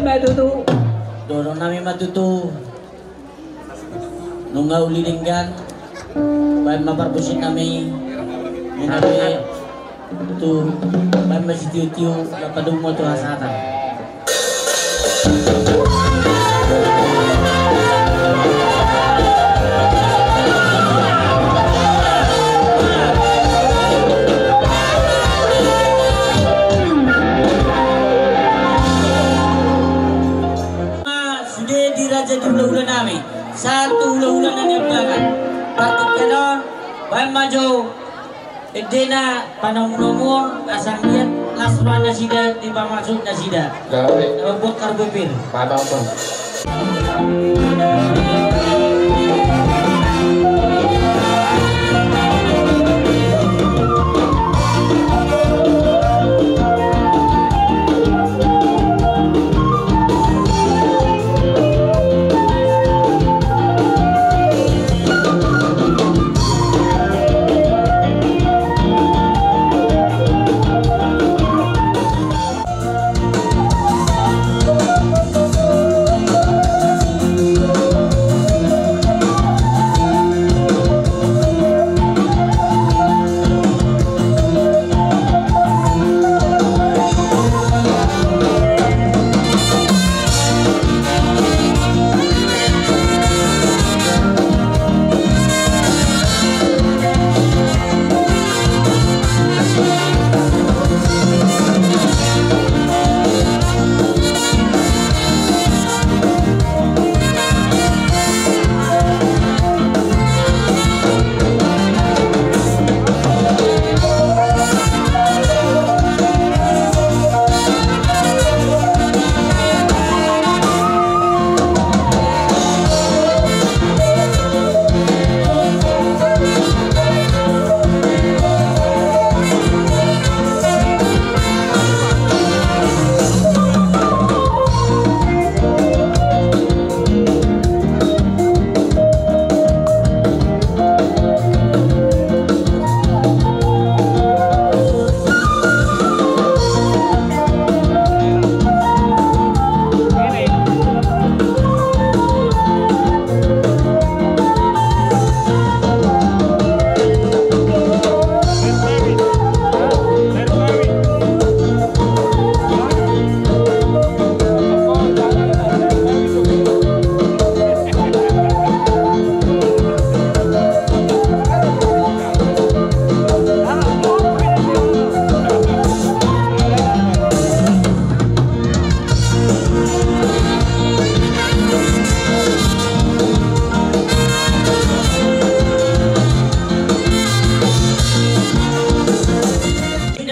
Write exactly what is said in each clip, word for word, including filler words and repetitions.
Ma tutu. Dohonon nami ma tutu. Nunga uli denggan. Baen ma parmusik nami. Nunga tutu. Baen ma sitiotio. Lapadumo tu hasahatan. Sude di raja di hulahula nami. Satu hulahula na niambangan. Partingkian on, baen ma jo. Endena panomunomuon asa anggiat las roha nasida di pamasuk nasida. Gabe. Buat karbepir. Panomun.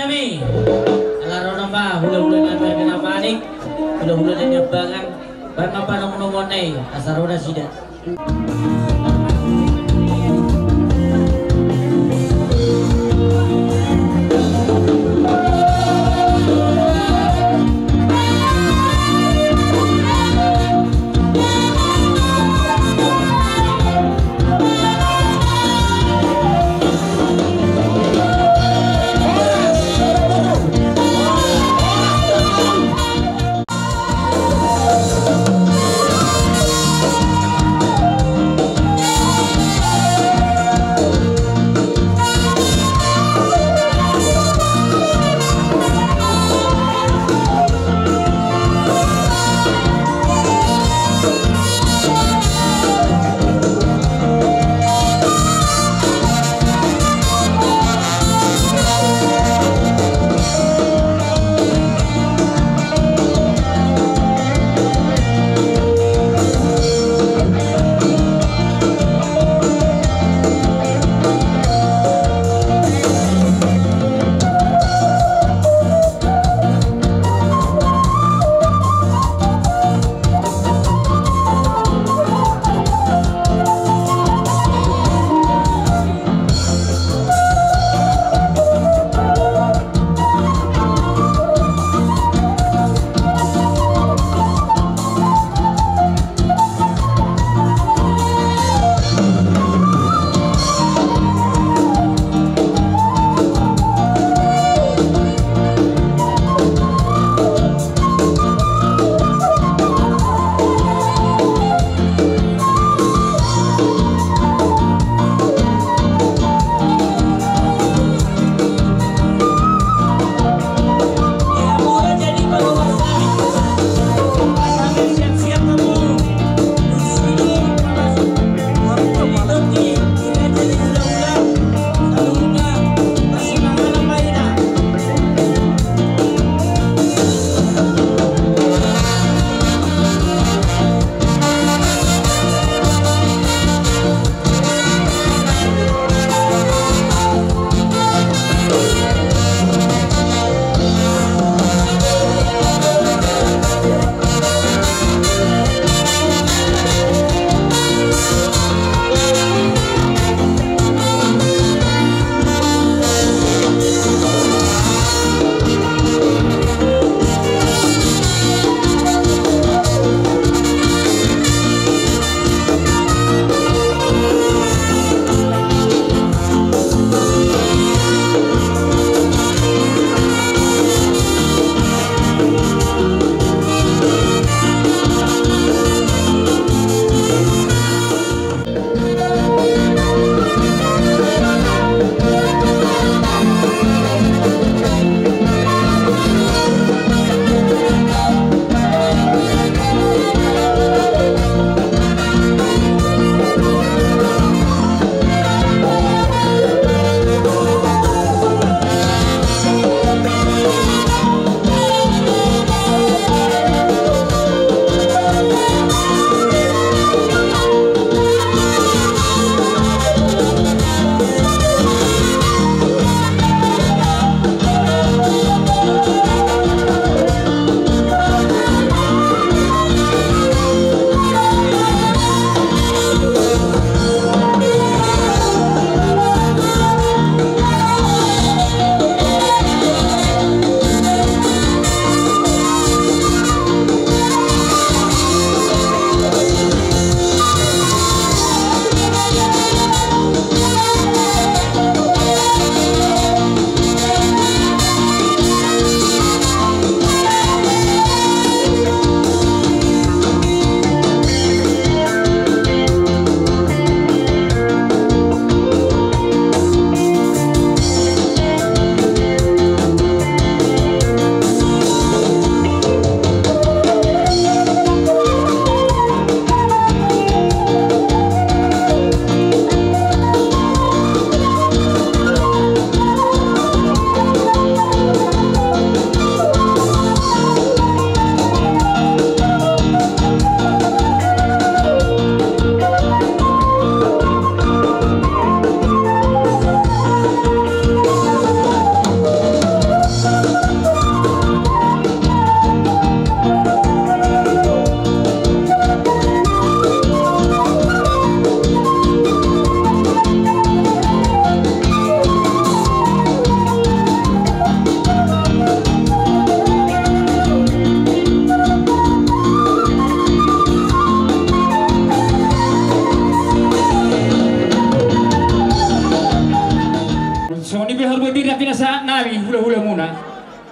Nami, ala ro nama hulahula na marga na manik, hulahula na niambangan, baen ma panomunomuon i asa ro nasida.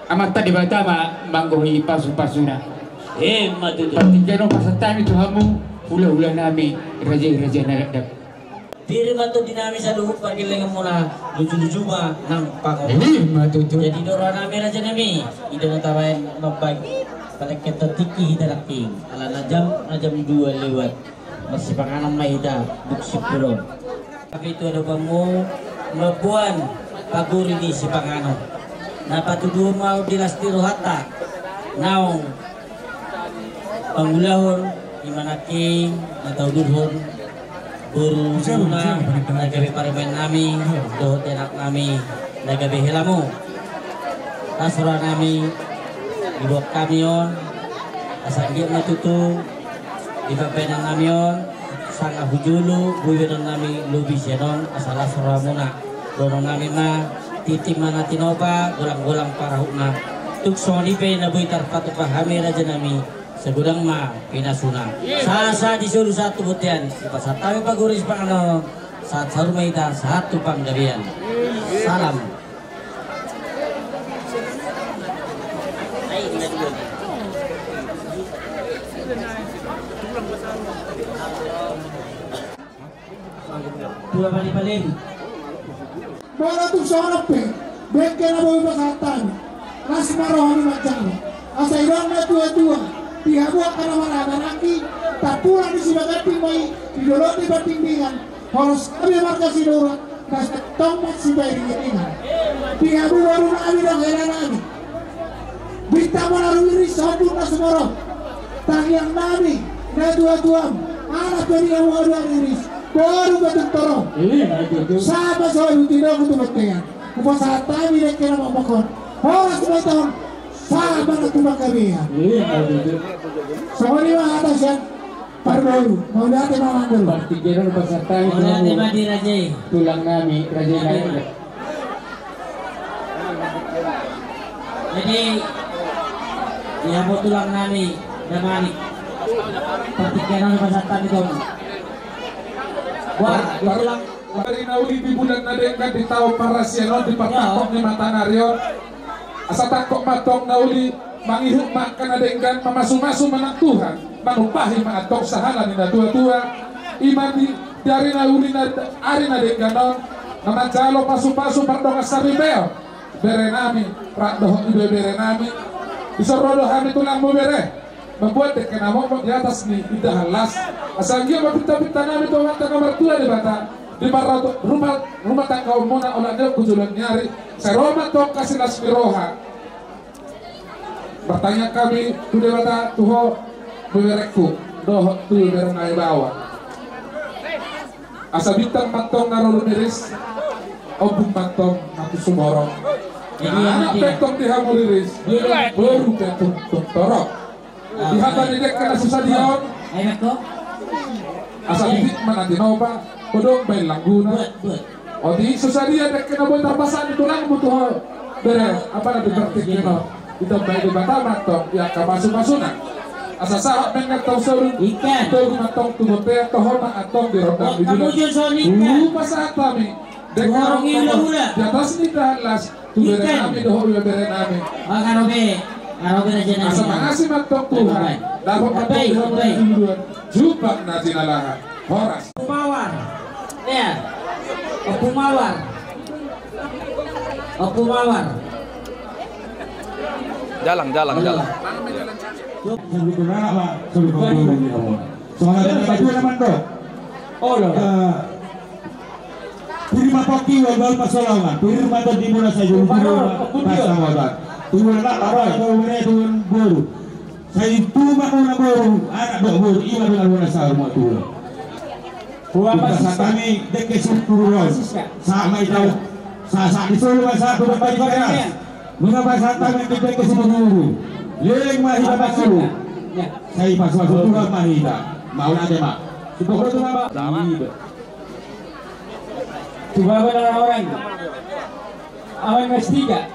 Amanta Debata ma manggohi pasupasuna. Emma tutu. Partingkian on pasahat hami tu hamu, hulahula nami, raja i raja na dakdanak. Pir ma tondi nami saluhut pargellenganmuna, lujuluju ma nang pangomo. Emma tutu. Jadi do roha nami raja nami, ida na tabaen mambaen, paletken tingki hita nangkin, ala na jam, na jam dua lewat. Marsipanganon ma hita dung simpul on. Hape tu adopanmu mamboan paguri ni sipanganon. Na patuduhon ma on di las ni rohanta naung mangulahon i ma nangkin na taudurhon borumuna na gabe parumaen nami dohot anak nami na gabe helamu. Las roha nami diboan hami on, asa anggiat ma tutu di pambaenan nami on, sanga hu jolo boi baenon nami lobi sian on, asa las rohamuna. Dohonon nami ma, tintin ma na tinopa, golanggolang parahutna. Tung songon i pe na boi tarpatupa hami raja nami, sai godang ma pinasuna. Sahat-sahat di solu sahat tu bontean, dipasahat hami paguri sipanganon, sahat saur ma hita sahat tu panggabean. Salam. Tua pali-pali. Molo tung songon on pe, dengke na boi pasahat hami, las ma roha ni manjalo. Asa i do na tua-tua, di hamu angka na marhaha-maranggi, tampulan ni Sibaganding ma i, di dolok ni Bandingdingan, horas gabe marga Sitorus, na sai tong ma sibaen i ninna. Di hamu boru nami dohot hela nami. Bintang ma na rumiris, ombun na sumorop. Tangiang nami na tua-tuam, anak pe di hamu haduan riris, boru pe tung torop. Iya, betul. Sahat ma songon i tu bontean. Hupasahat hami dengke na mokmok on. Horas ma hita on, sahat ma tu panggabean. Iya, betul. Songon i ma hata sian parboru, mauliate ma amangboru. Partingkian on pasahat hami. Mauliate ma di raja i. Tulang nami, raja i. Jadi, di hamu tulang nami, Damanik. Partingkian on pasahat hami tu hamu. Wah, tulang. Ari na uli di bulan na denggan, di taon parasian on, di partangkok ni matangari on. Asa tangkok ma antong na uli, mangihut ma angka na denggan, mamasu-masu ma nang Tuhan, manumpahi ma antong sahala ni na tua-tua. I ma di, di ari na uli na, ari na denggan on, na manjalo pasu-pasu pardongan saripeon. Bere nami, rap dohot ibebere nami. Dison ro do hami tulangmu bere. Mamboan dengke na mokmok di atas ni indahan las. Asa anggiat ma pinta-pinta nami tu Amanta na martua Debata, di marratu rumah, rumah tanggaonmuna olat ni on tu joloan ni ari. Sai ro ma antong hasilas ni roha. Martangiang hami tu Debata tu ho, beberengku, dohot tu bere na i baoa. Asa bintang ma antong na ro rumiris, ombun ma antong na tung sumorop. Anak pe antong di hamu riris, boru pe antong tung torop. Di hata ni dengke na so sadia on, asa bitik ma na tinopa, godang baen langguna. Otik so sadia dengke na boi tarpasahat ni tulangmu tu ho, bere, apa na di partingkian on. Ditambai Debata ma antong di angka pasu-pasuna. Asa sahat ma antong solu, togu ma antong tu bontean, toho ma antong di rondang di bulan. Hupasahat hami dengke na mokmok on di atas ni indahan las, tu bere nami dohot ibebere nami. Asa mangasi ma antong Tuhan, dapot ma antong di hamu hajuluan, jumpang na jinalahan. Horas. Ompu Mawar. Iya. Ompu Mawar. Ompu Mawar. Jalang, jalang, jalang. Saluhutna, Pak. Saluhutna, Pak. Soalna kita berdua, Pak. Olo. Eh, pir ma pongki, wal-wal pasolongan. Pir ma tondi muna sajo, pir ma pasamotan. Tuan anak, tuan boru. Sai tubu ma muna boru, anak dohot boru, i ma dohot muna saur matua. Hupasahat hami dengke sian boru on. Sahat ma hita, sahat di solu ma sahat tu Debata. Nunga pasahat hami dengke sian boru. Leleng ma hita mangolu. Sai pasu-pasu Tuhan ma hita. Mauliate ma. Sipokro tu ma. Coba benar orang. Awan mas tiga.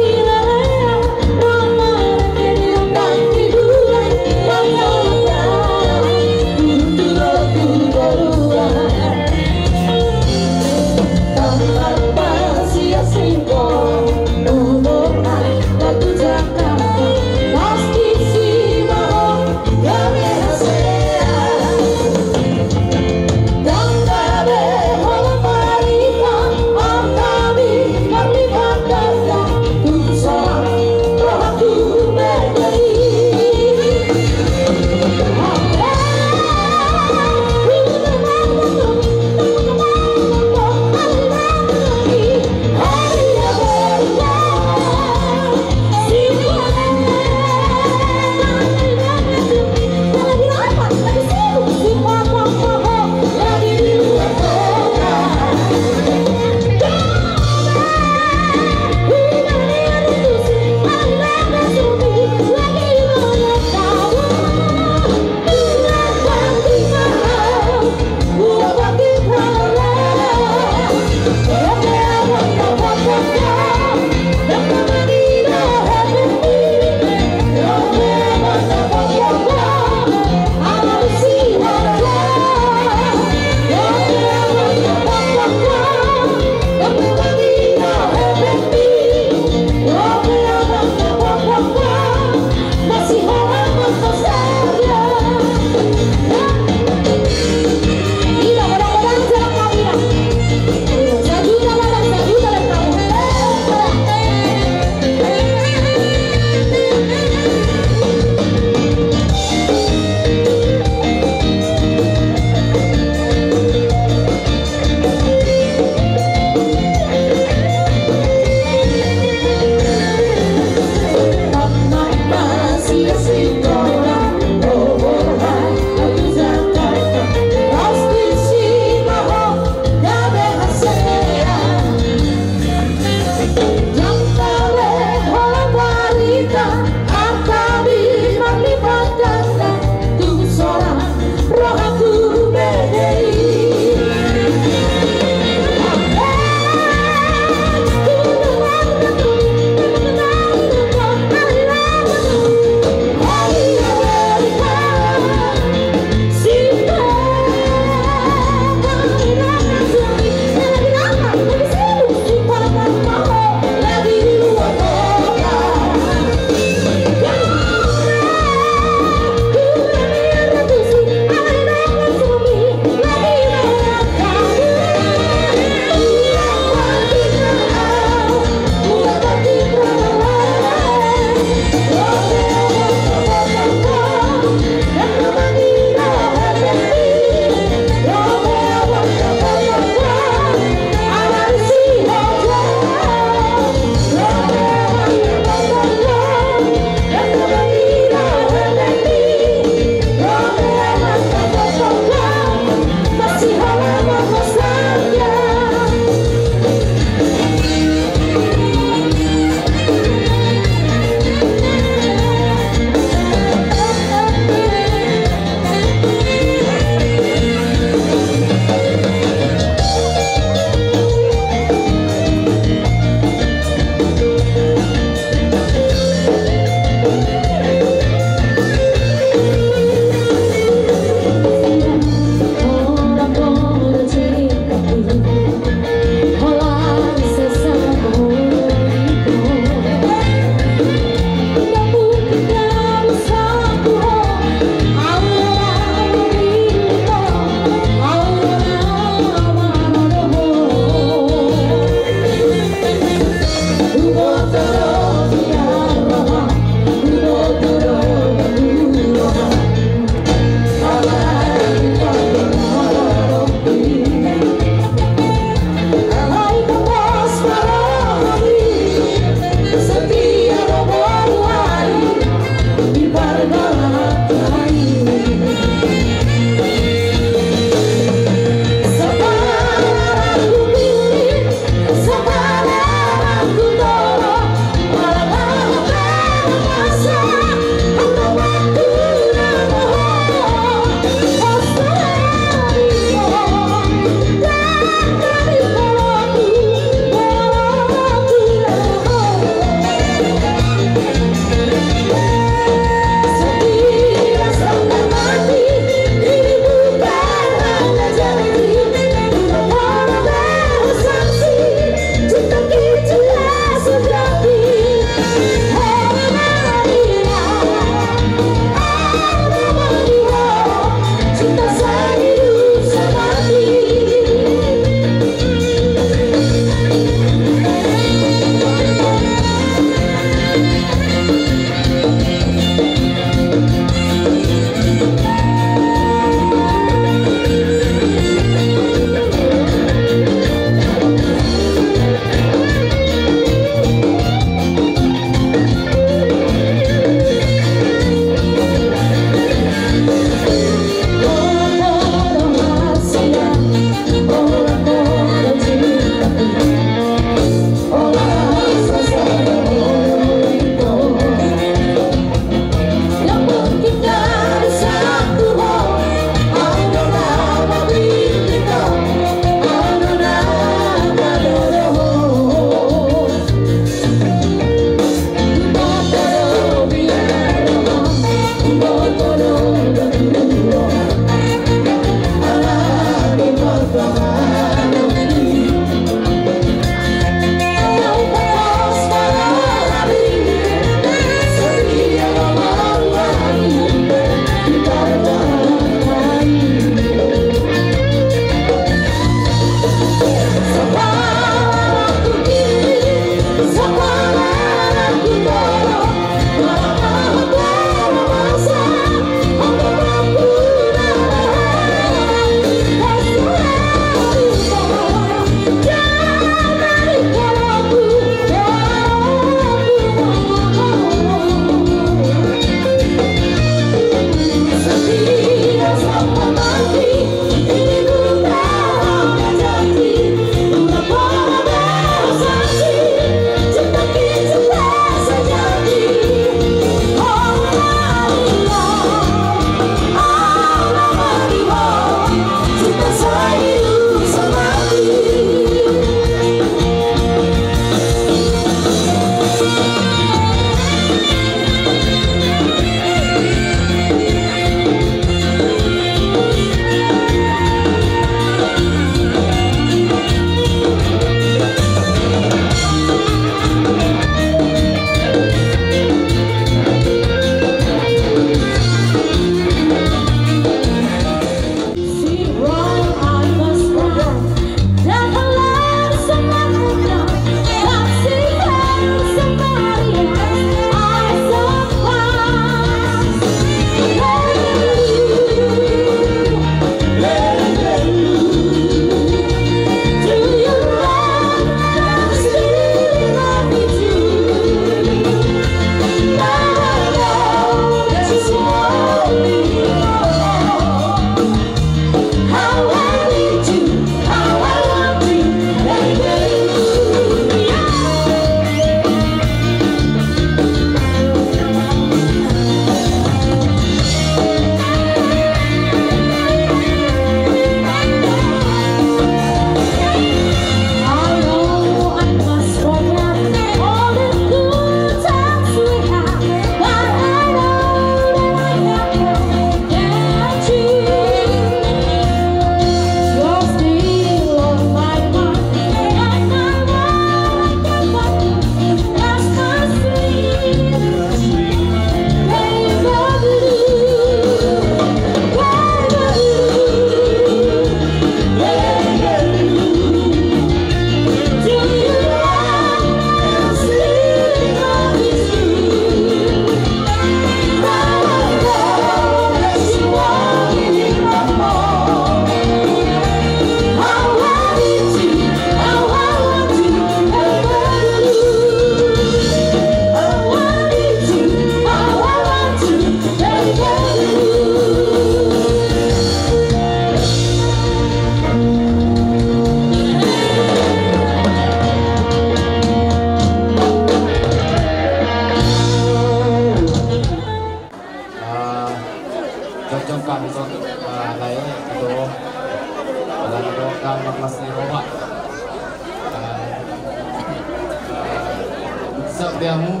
Sok be hamu,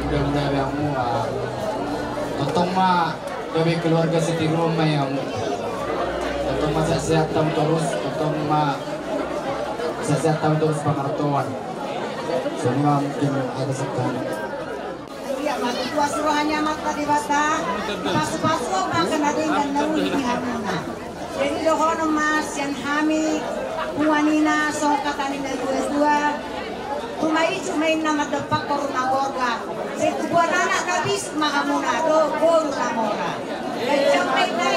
mudah-mudahan be hamu, ah, tongtong ma gabe keluarga sitiruon ma i hamu. Tongtong ma sehat-sehat hamu torus, tongtong ma sehat-sehat hamu torus pangartoan. Songon i ma mungkin atas sekali. Ia ma tutu asi roha ni Amanta Debata, pasu-pasu ma angka na denggan na uli di hamuna. Jadi dohonon ma sian hami, punguan ina, songon hata ni na dua-dua, ruma ijuk ma inna mandompakhon ruma gorga, sai tubuan anak na bisuk ma hamuna, dohot boru na mora. Ganjang ma inna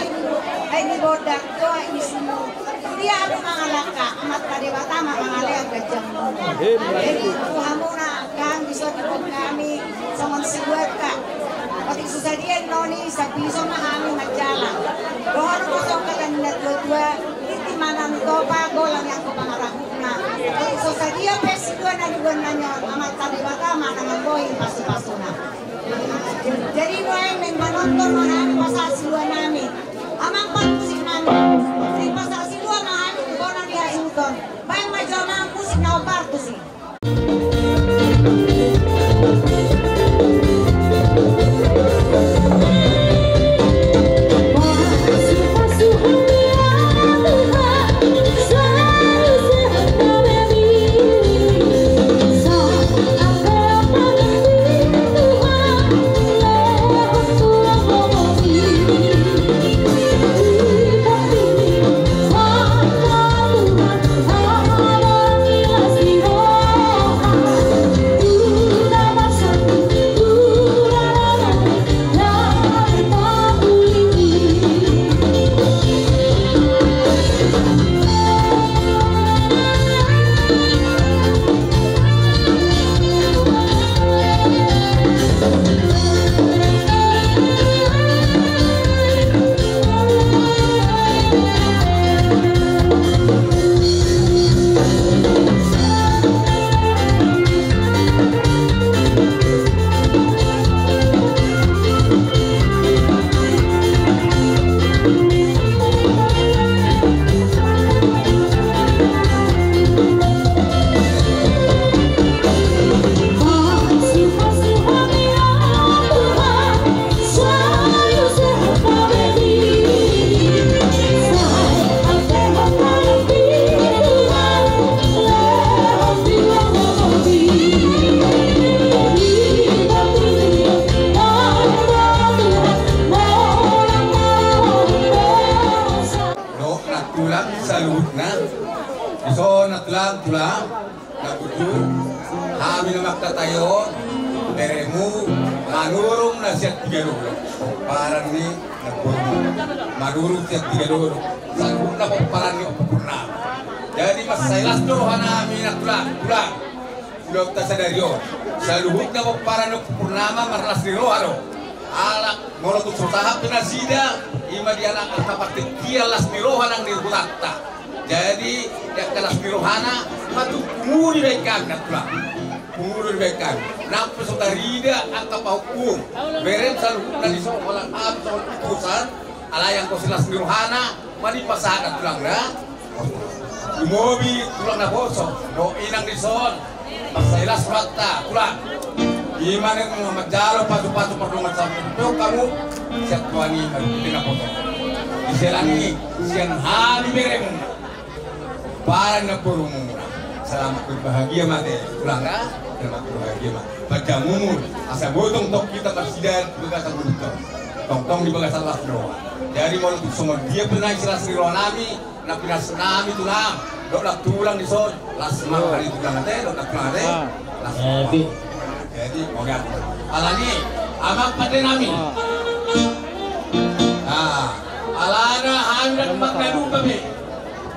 aek ni bondat, dohot aek ni sumur. Tudia hamu mangalangka, Amanta Debata ma mangalean ganjang muna. Jadi tu hamuna, Kan bisa dibungkami songon sibuat ka. Otik so sadia noni, sapiso ma hami manjalang. Dohot do songon hata ni na tua-tua, titi ma na nitopa, golang ni angka pangarahutna. Otik so sadia pe sidua na nibuan na nion, Amanta Debata ma na mambohi pasu-pasuna. Jadi nuaeng naeng manonton ma hami pasahat sidua nami. Amang parmusik nami, naeng pasahat sidua ma hami tu bona ni hasuhuton. Baen ma jo amang musik na hombar tusi. Dohot nantulang saluhutna. Dison nantulang, tulang. Na bujur, hami na mangkatai on, beremu, Manurung na sian Tigadodok, pomparan ni namborumu, Manurung sian Tigadodok, saluhutna pomparan ni Ompu Purnama. Jadi mansai las do rohanami nantulang, tulang. Ulaonta sadari on, saluhutna pomparan ni Ompu Purnama marlas ni roha do. Ala molo tung so sahat pe nasida, i ma di angka partingkian las ni roha nang di hutanta. Jadi di angka las ni rohana, ma tung pungu dibaen hami nantulang. Pungu dibaen hami. Nang pe so tarida angka pahuhut, berem saluhutna dison, holan hami songon utusan, alai anggo silas ni rohana, ma dipasahat nantulang da. Lumobi tulang naposo dohot inang dison. Mansai las rohanta tulang. I ma naeng manjalo pasu-pasu pardongan sahat tu hamu. Sian Tuhan i ma di naposo. Di siala ni i sian hami beremuna, pomparan ni namborumu, selamat berbahagia ma ate tulang da. Selamat berbahagia ma panjang umur, asa boi tongtong hita marsidalan di bagasan ngolunta on, tongtong di bagasan las ni roha. Jadi molo tung songon dia pe na silas ni rohanami, na pinasnami tulang, dohot nantulang dison, las ma roha ni tulang ate, dohot nantulang ate. Las ma roha. Jadi mauliate. Alani, amang pandenami. Alana hami ndang marnalupa be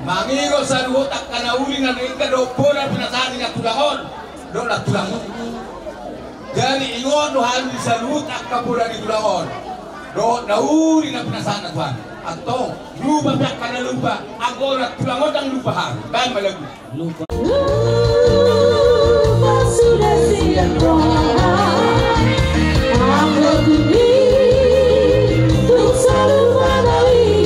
mangido saluhut angka na uli na denggan dohot bona pinasahat ni nantulang on dohot nantulang on. Jadi ingot do hami di saluhut angka bona ni tulang on dohot na uli na pinasahatna tu hami. Antong lupa pe angka na lupa, anggo nantulang on ndang lupa hami. Baen ma lagu. Lupa. Lupa sudah siap roha, anggo tu pintu saluhut mangali,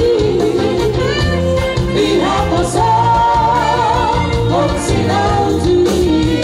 pihak kosong, kosong sinau jui.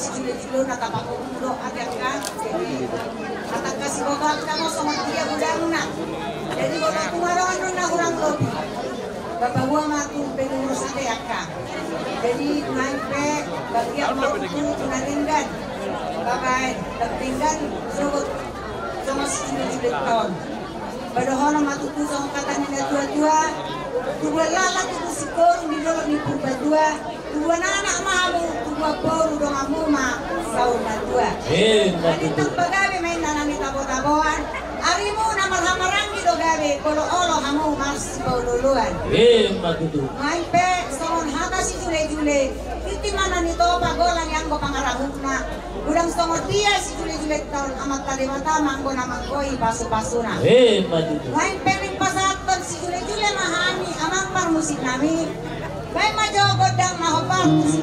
Sijolo-jolo na tapakuku do ate angka. Jadi, angka siboto angka ma songon dia godangna. Jadi, botoku ma dohot na hurang lobi. Bapaua ma tu pengurus ate angka. Jadi, nuaeng pe bagian ma tutu tu na denggan. Bapak, na denggan, sogot, songon sijolo-jolo taon. Padohonon ma tutu songon hata ni natua-tua, tubuan laklak tubu singkoru di dolok ni Purbatua, tubuan anak ma hamu, tubuan boru donganmu ma saur matua. Emma tutu. Adong pagabe ma inna na nitabo-taboan, arimu na marhahamaranggi do gabe, olo-olo hamu marsipaolo-oloan. Emma tutu. Nuaeng pe songon hata sijolo-jolo, tingki ma na nitopa golang i anggo pangarahutna. Godang songon dia sijolo-jolo taon, Amanta Debata ma anggo na manggoi pasu-pasuna. Emma tutu. Nuaeng pe naeng pasahathon sijolo-jolo ma hami amang parmusik nami. Baen ma jo gondang na hombar tu si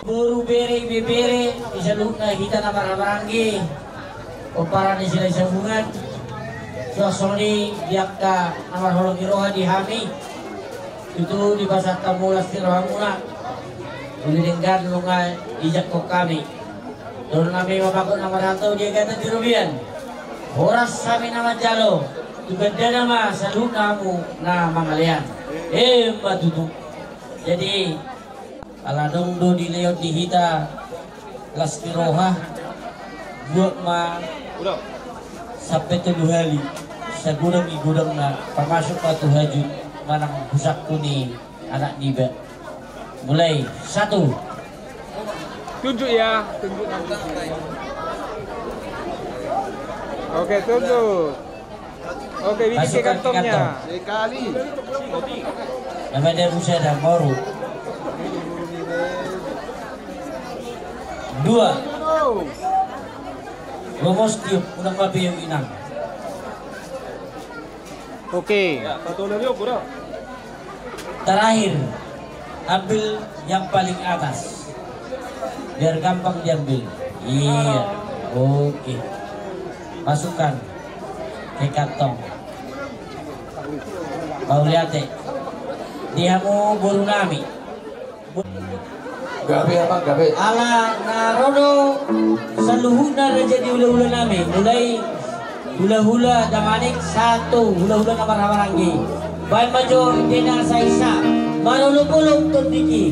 Boru, bere, ibebere, di saluhutna hita na marhahamaranggi, pomparan ni Silahisabungan, suang songon i di angka na marholong ni roha di hami. Tutu dipasahat hamu las ni rohamuna. Uli denggan nunga dijangkon hami. Dohonon nami ma bagot na marhata di agatan di robean. Horas hami na manjalo, tu gandana ma saluhutna hamu na mangalean. Emma tutu. Jadi, ala adong do dilehon di hita las ni roha, buat ma sampe tolu hali, sagodang i godangna, pamasuk ma tu hajut manang husangkun i anak niba. Mulai, satu. Tunjuk ya, tunjuk nanti. Oke, tunjuk. Oke, bikin ke kantongnya. Sekali. Nama dia busa dan moru. Dua. Gomos tiup, unang mape inang. Oke. Terakhir, ambil yang paling atas. Biar gampang diambil. Iya. Oke. Masukkan ke kantong. Mauliate. Di hamu boru nami. Gabe, Amang, gabe. Ala na ro do saluhutna raja ni hulahula nami, mulai hulahula Damanik sahat tu hulahula na marhahamaranggi. Baen ma jo ende na saisa, marolopolop tondingki.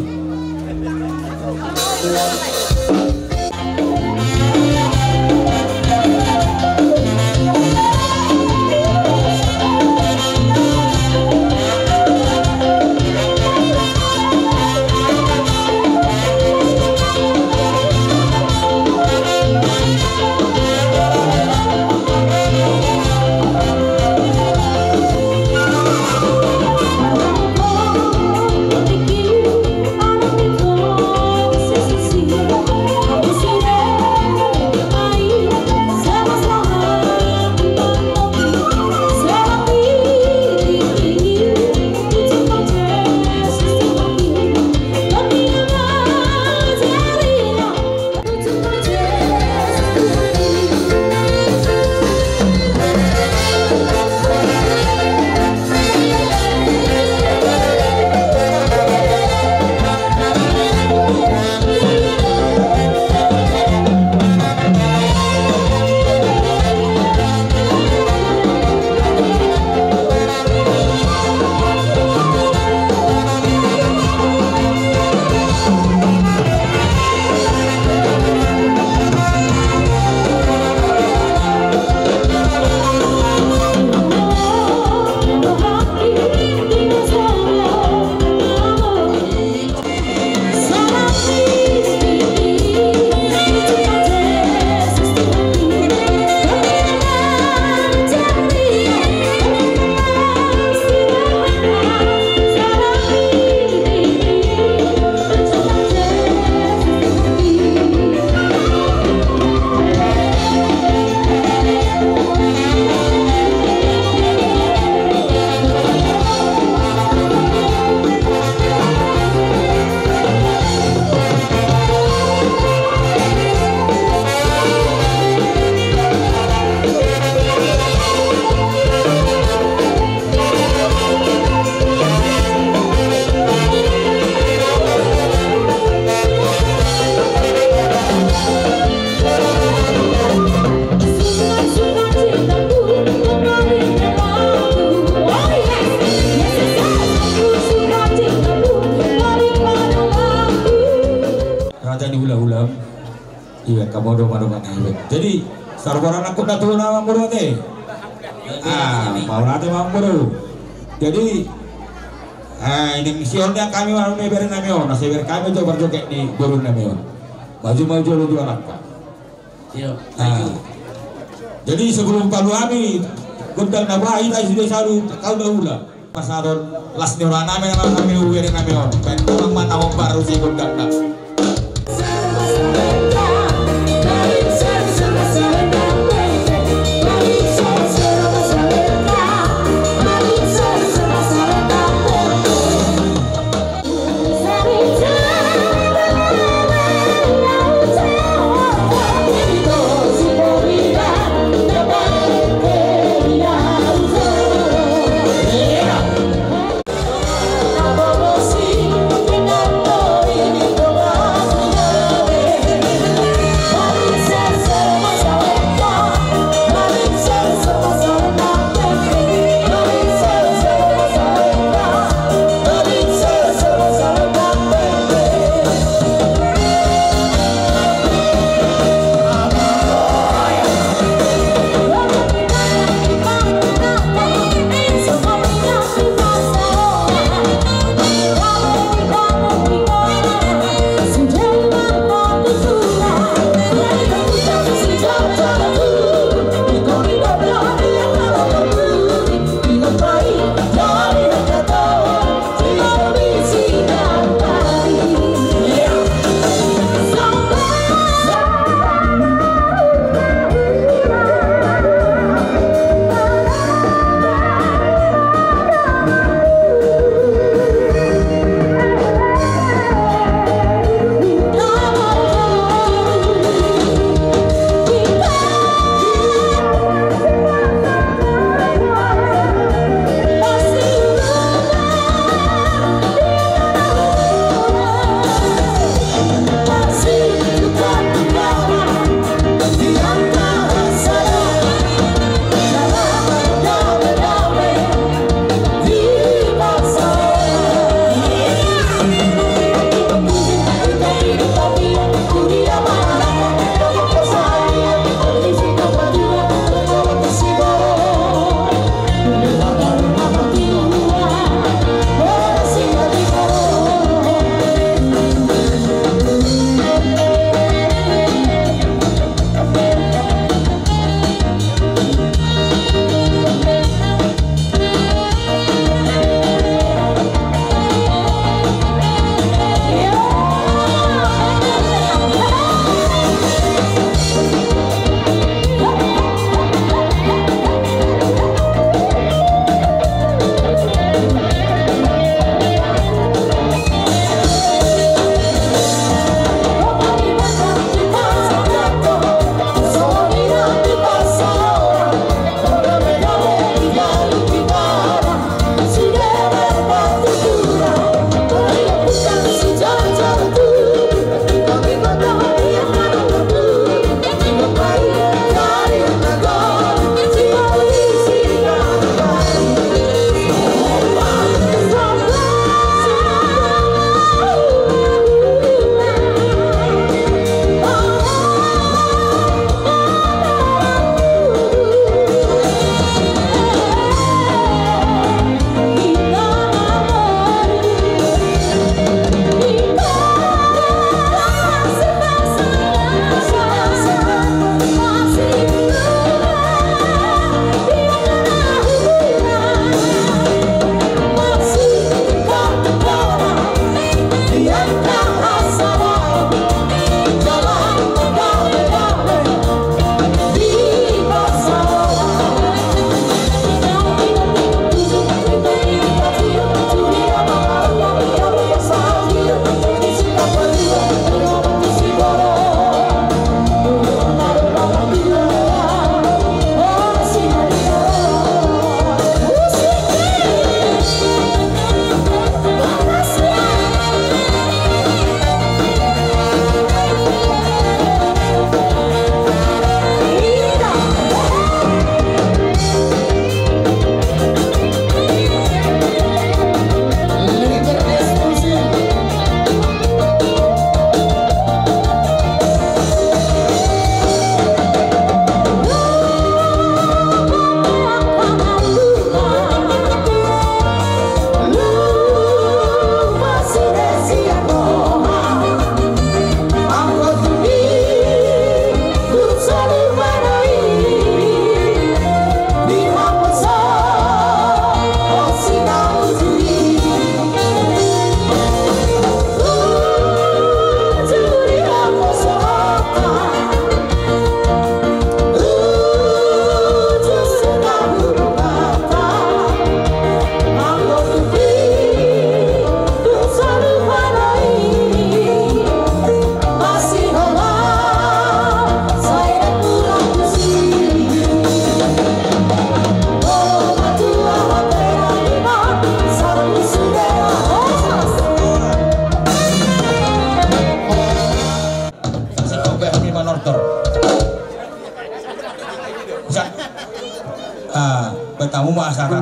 Raja ni hulahula. Iba, hamu do madongan iba. Jadi, saur maringan angka na tubu na mamboru ate. Ah, mauliate mamboru. Jadi, ah, inang sihol ni hami ma on, bere nami on, asa bere hami jo parjoget ni boru nami on. Maju, maju, maju, angka. Iyo. Ah. Jadi, sebelum palu hami gondang na bahen, hita sude salu, hau na hula. Pasahat las ni roha nami, nami, nami, bere nami on. Baen ma na hombar tu si gondangna.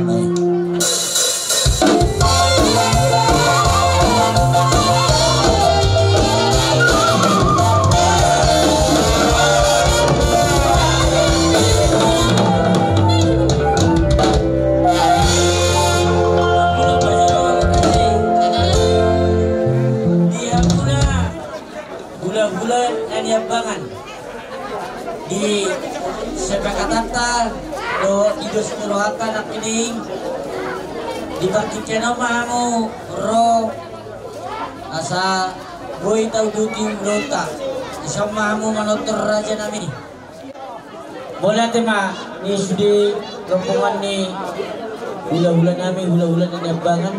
Dia pula. Hulahula na niambangan di sepakatanta dohot di dos ni rohanta nangkining, di partingkian on ma hamu ro asa boi tauduti ulaonta. Dison ma hamu manortor raja nami. Mauliate ma di sude rombongan ni hulahula nami, hulahula na niambangan,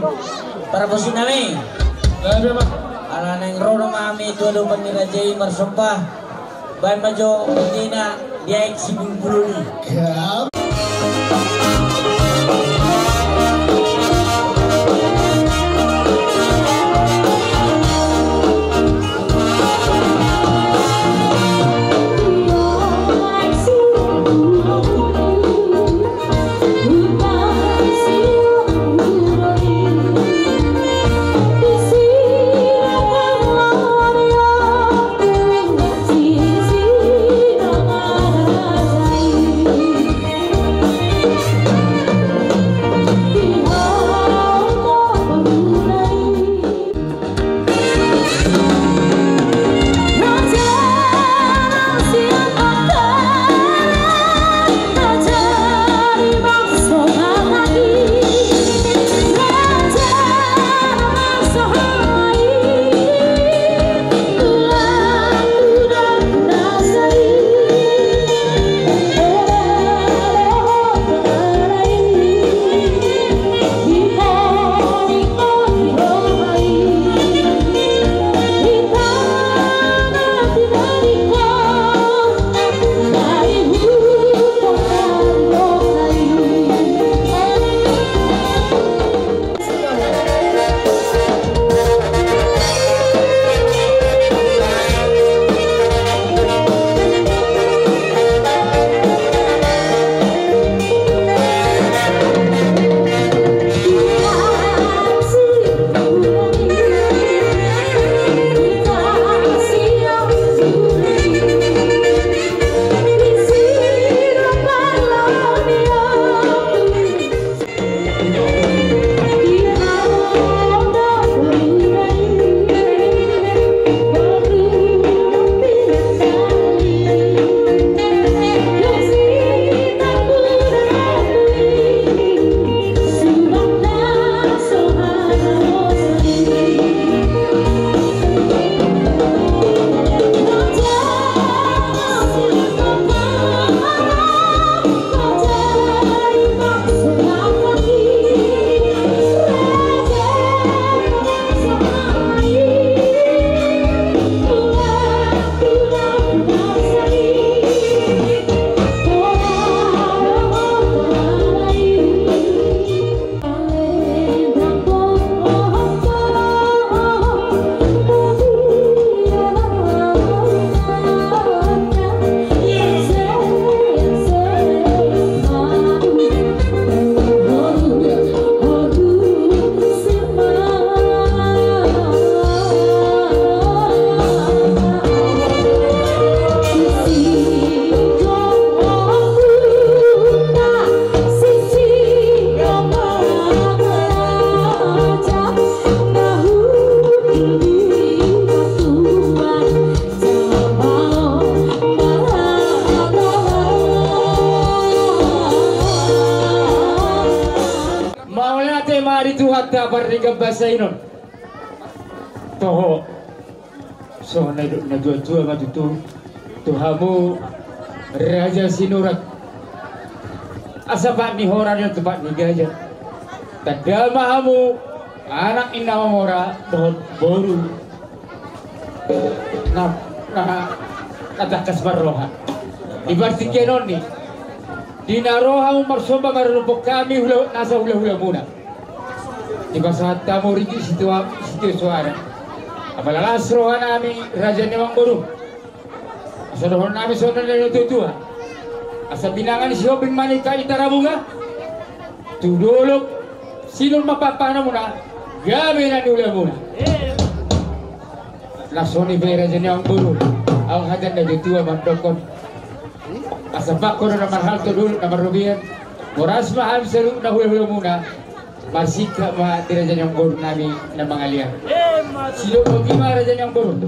parbosi nami. Ala naeng ro do ma hami tu adopan ni raja i marsomba. Baen ma jo botena di aek Sibulbul i. Mauliate ma di Tuhanta pardenggan basa i non. Toho. Songon na nidok ni natuatua ma tutu tu hamu Raja Sinurat. Asa pat ni hora ninna tu pat ni gaja. Tanda ma hamu anak ni na mamora dohot boru na, na, na tangkas marroha. Di partingkian on ni, di na ro hamu marsomba maradophon hami hula, nasa hulahulamuna. Dipasahat hamu ringgit sitio, sitio soara. Apala las roha nami raja ni amangboru. Asa dohonon nami songon na nidok ni natuatua. Asa binanga ni Sihombing ma ningkan i Tarabunga. Tu dolok sidol ma pahanmuna, gabe na niulamuna. Na songon i pe raja ni amangboru, ahu hata na tua mandokkon. Asa bangko do na marhalto, dolok na marrobean. Horas ma hami saluhutna hulahulamuna. Marsingkat ma di raja ni amangboru nami na mangalean. Sidok boti ma raja ni amangboru.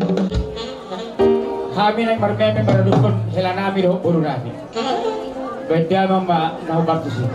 Hami naeng marmeme maradophon hela nami dohot boru nami. Baen damang ma na hombar tusi.